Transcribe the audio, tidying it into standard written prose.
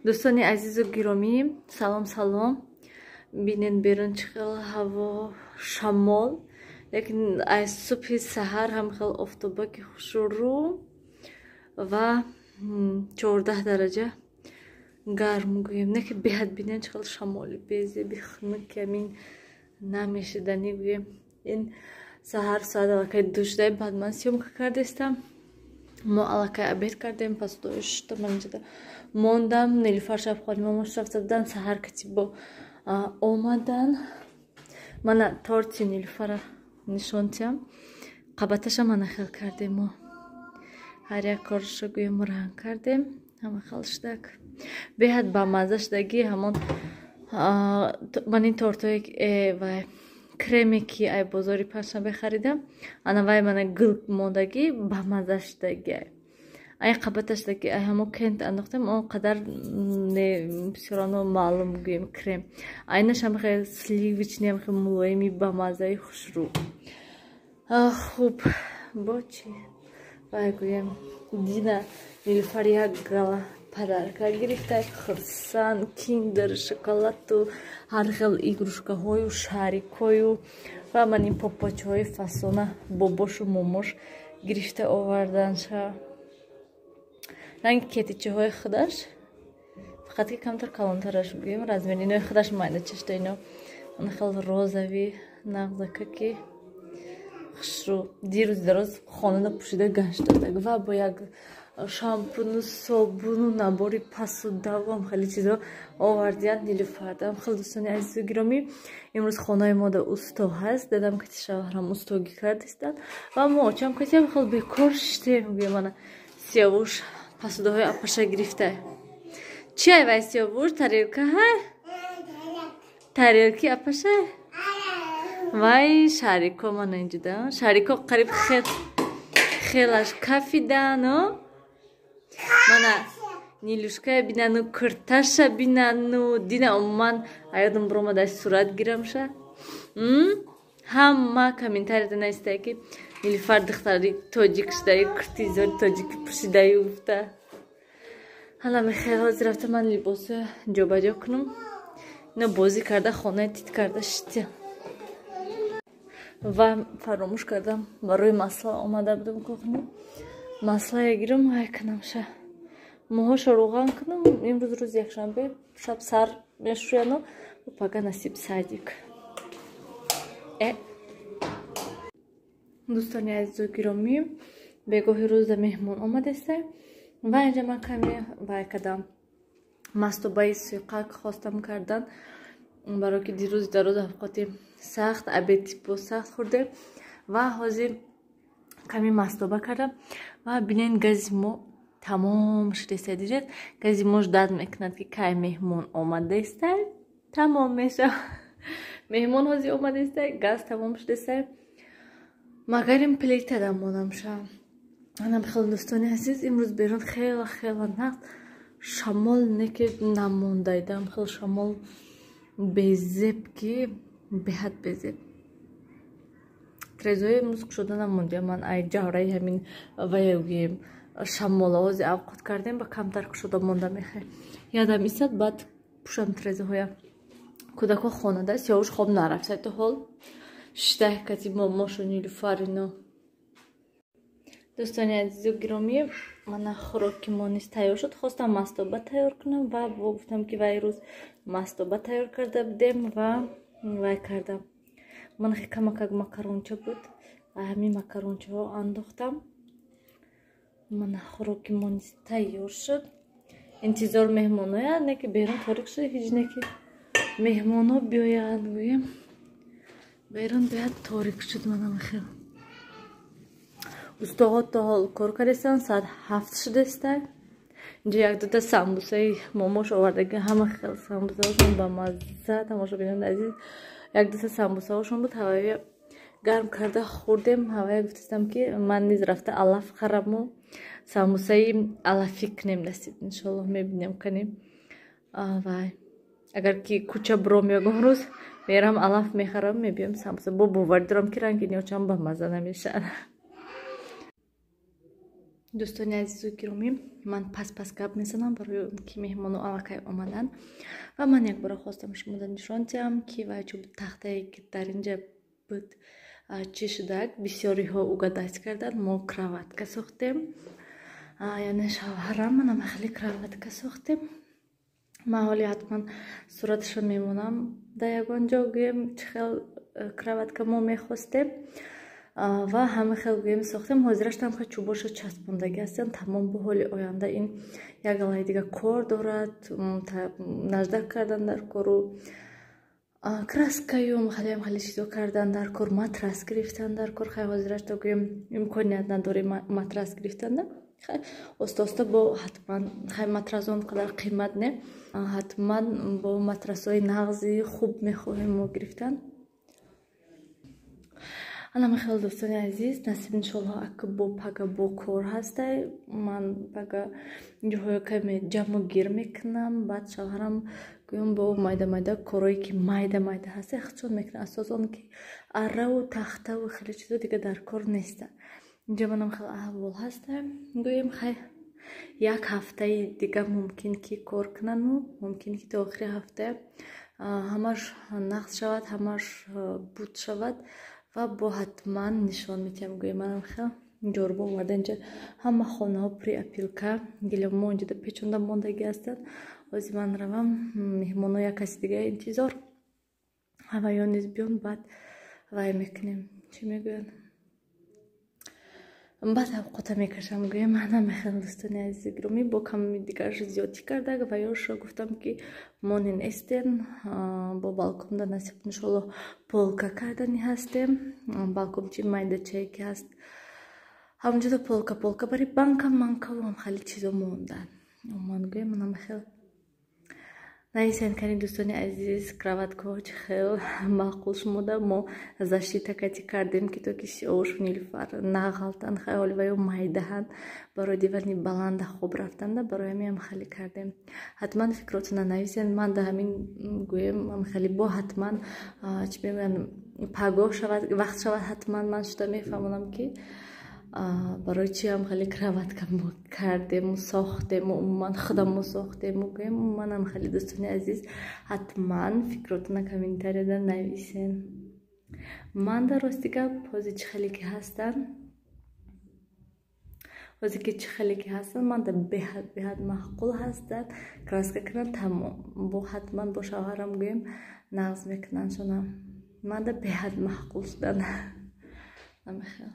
Дӯстони азизу гиромӣ, салом, салом. Бинен, берун чӣ хел ҳаво, шамол, лекин аз субҳи саҳар ҳам хел офтобаки хушрӯ ва 14 дараҷа гарм гӯем, не ки беҳад. Бинен, чӣ хел шамоли безеби, хунуки, амин намешиданӣ гӯем. Ин саҳар соат аллакай 2 шуда, баъд ман съёмка кардестам. Мо аллакай обед кардем, пасдои шута ман инҷода мондам. Нилуфар шабхони мамош рафта будан, саҳар катибо омадан. Мана торти Нилуфара нишон тиям. Қабаташа мана хел кардем, мо ҳар як коршо гӯем ранг кардем, ҳама хел шудак, беҳад бамазза шудагӣ. Ҳамон ман ин тортое вай креме, ки ай бозори панҷшанбе харидам, ана вай мана гил мондагӣ, бамазза шудагӣ. Ай қабаташдаки ай ҳамо кент андохтем, он қадар не бисёрано маълум гӯем крем. Айнаш ҳам хел сливочный, ҳам хел мулоими, бамаззаи, хушрӯ. Хуб, бо чӣ вай гӯем? Дина Нилуфар як гала подарка гирифта, хурсанд: киндер, шоколаду ҳар хел игрушкаҳою шарикҳою ва ман ин попочаҳои фасона бобошу момош гирифта оварданша. Ранги кетичаҳои худаш, фақат ки камтар калонтараш гӯем, размер инои худаш майда чашта. Ино хел розовый, нағзака ки хушрӯ. Дирӯз дароз хонада пӯшида гаштадаг ва бо як шампуну собуну набори пасудавам хеле чизо овардиянд Нилуфардам. Хел, дӯстони азизу гиромӣ, имрӯз хонаи мода усто ҳаст. Дадам кати шавҳарам устогӣ кардистанд ва мо очам катиам хел бекор шиштем гӯем. Ана Сиёвуш пасудаҳои апаша гирифта. Чи ай вай, Сиёвуш? Тарелка ҳай, тарелки апаша вай, шарико. Мана инҷуда шарико қариб хелаш кафидану. Мана Нилюшкая бинану, курташа бинану. Дина умуман аёдам биромада сурат гирамша. Ҳама комментарияда навистае, ки Нилуфар духтари тоҷик шудаю, курти зори тоҷикӣ пӯшидаю гуфта. Ҳала мехел ҳозир рафта ман либосо ҷобаҷо кунам. Ино бозӣ карда, хонаи тит карда шитя. Ва фаромӯш кардам, барои масла омада будам кухня, маслая гирам, ай кунамша, моҳошо руған кунам. Имрӯз рӯзи якшанбе, шаб сар мешӯяну пага насиб садик. Дӯстони азизу гиромӣ, бегоҳи рӯза меҳмон омадеста ва инҷа ман каме вай кардам, мастобаи суйқак хостам кардан, барое ки дирӯзи дароз авқоти сахт, обеди бо сахт хӯрдем ва ҳозир каме мастоба кардам. Ва бинен, гази мо тамом шудеста. Дидед, гази мо ждать мекунад, ки кай меҳмон омадеста, тамом мешавад. Меҳмон ҳозир омадеста, газ тамом шудеста, магарим плитада монамша. Анам хеле, дӯстони азиз, имрӯз берун хела хела нағз шамол, не ки намондайдам, хел шамол безеб, ки беҳад безеб. Трезои имрӯз кушода намондиям ман, ай ҷавраи ҳамин ваягӯем шамола. Ҳозир авқот кардем, ба камтар кушода монда мехе, ядам истад, баъд пӯшам трезаҳоя. Кӯдакҳо хонада, Сиёвуш хоб нарафта то ҳол, шиштаҳ кати момошу Нилуфарино. Дӯстони азизу гиромӣ, мана хӯроки мо низ тайёр шуд. Хостам мастоба тайёр кунам ва бо гуфтам, ки вай рӯз мастоба тайёр карда будем ва вай кардам. Ман хе камакак макаронча буд, ҳамин макарончаҳо андохтам. Мана хӯроки мо низ тайёр шуд. Интизор меҳмоноянд, не ки берун торик шуд, ҳеҷ не ки меҳмоно биёянд гӯем. Берун беҳад торик шуд. Манам хел устоҳо то ҳол кор кардестанд, соат 7 шудеста. Инҷо як дута самбусаи момош овардаги, ҳама хел самбусаҳошон ба мазза. Тамошобинони азиз, як дута самбусаҳошон буд, ҳавая гарм карда хӯрдем. Ҳавая гуфтастам, ки ман низ рафта алаф хараму самбусаи алафӣ кунем, насиб, иншоллоҳ, мебинем канем. Вай агар ки кӯча биром, ягон рӯз мерам, алаф мехарам, мебиём, самбуса. Бо боварӣ дорам, ки ранги ниочам ба мазза намешавад. Дӯстони азизу гиромӣ, ман пас пас гап мезанам, барои он ки меҳмоно аллакай омаданд ва ман якбора хостам шумода нишон диҳам, ки вай чӯб тахтае, ки дар инҷа буд, чӣ шудак. Бисёриҳо угадать карданд. Мо кроватка сохтем, яъне шавҳарам манам хеле кроватка сохтем. Ман ҳоли ҳатман сураташро мемонам дар ягон ҷо, гӯем, чӣ хел кроватка мо мехостем ва ҳама хел, гӯем, сохтем. Ҳозираш тамха чӯбоша часпондагӣ ҳастанд, тамом. Бо ҳоли оянда ин як галаи дига кор дорад, наждак кардан дар кору краскаю хелеам хеле чизо кардан дар кор, матрас гирифтан дар кор. Хай, ҳозираш то, гӯем, имконият надорем матрас гирифтанда. Оста оста бо ҳатман, хай, матрас он қадар қимат не, ҳатман бо матрасҳои нағзи хуб мехоҳем мо гирифтан. Анама хеле, дӯстони азиз, насиб, иншолло, ака бо пага бо кор ҳастай. Ман пага ҷоҳоё каме ҷамъу гир мекунам, баъд шавҳарам, гӯям, бо майда майда корое, ки майда майда ҳаста, ихтисор мекунам. Асос он ки арраву тахтаву хеле чизо дига дар кор неста. Инҷа манам хеле аҳвол ҳаста, гӯем. Хай, як ҳафтаи дига мумкин ки кор кунану мумкин ки то охири ҳафта ҳамаш нақс шавад, ҳамаш буд шавад ва бо ҳатман нишон медиҳам. Гӯем, манам хел ҷорубо оварда, инҷа ҳама хонаҳо пури опилка, гилемо инҷода печонда мондагӣ ҳастанд. Ҳозир ман равам, меҳмоно як каси дига интизор, ҳаваё низ биён, баъд вай мекунем, чӣ мегӯянд, баъд авқота мекашам. Гӯем, ана мехел, дӯстони азизи гиромӣ, бо ками дигарш зиёдтӣ карда ва ёшо гуфтам, ки монен эстен бо балконда насиб, иншолло, полка кардани ҳастем. Балкончи майдачае ки ҳаст, ҳамонҷода полка, полка бари банка манкаву хеле чизо мондан оман. Гӯем, ана мехел. Нависен кани, дӯстони азиз, кроваткаҳо чӣ хел маъқул шумода? Мо защита кати кардем, ки то ки сиёвушу Нилуфар нағалтанд. Хай, ҳоли ваё майдаҳанд, барои дивани баланда хоб рафтанда, барои ҳамиам хеле кардем. Ҳатман фикротона нависен. Ман да ҳамин, гӯем, хеле бо ҳатман, чӣ мегӯянд, пагоҳ шавад, вақт шавад, ҳатман ман шуда мефаҳмонам, ки барои чи ҳам хеле кроватка мо кардему сохтему, умуман худамо сохтему. Гӯем, умуманам хеле, дӯстони азиз, ҳатман фикротона комментарияда нависен. Ман дар рости гап, ҳозир чӣ хеле ки ҳастанд, ҳозир ки чӣ хеле ки ҳастанд, ман да беҳад беҳад маъқул ҳастанд. Краска кунанд, тамом. Бо ҳатман бо шавҳарам, гӯем, нағз мекунанд шонам. Ман да беҳад маъқул шудан. Намехел.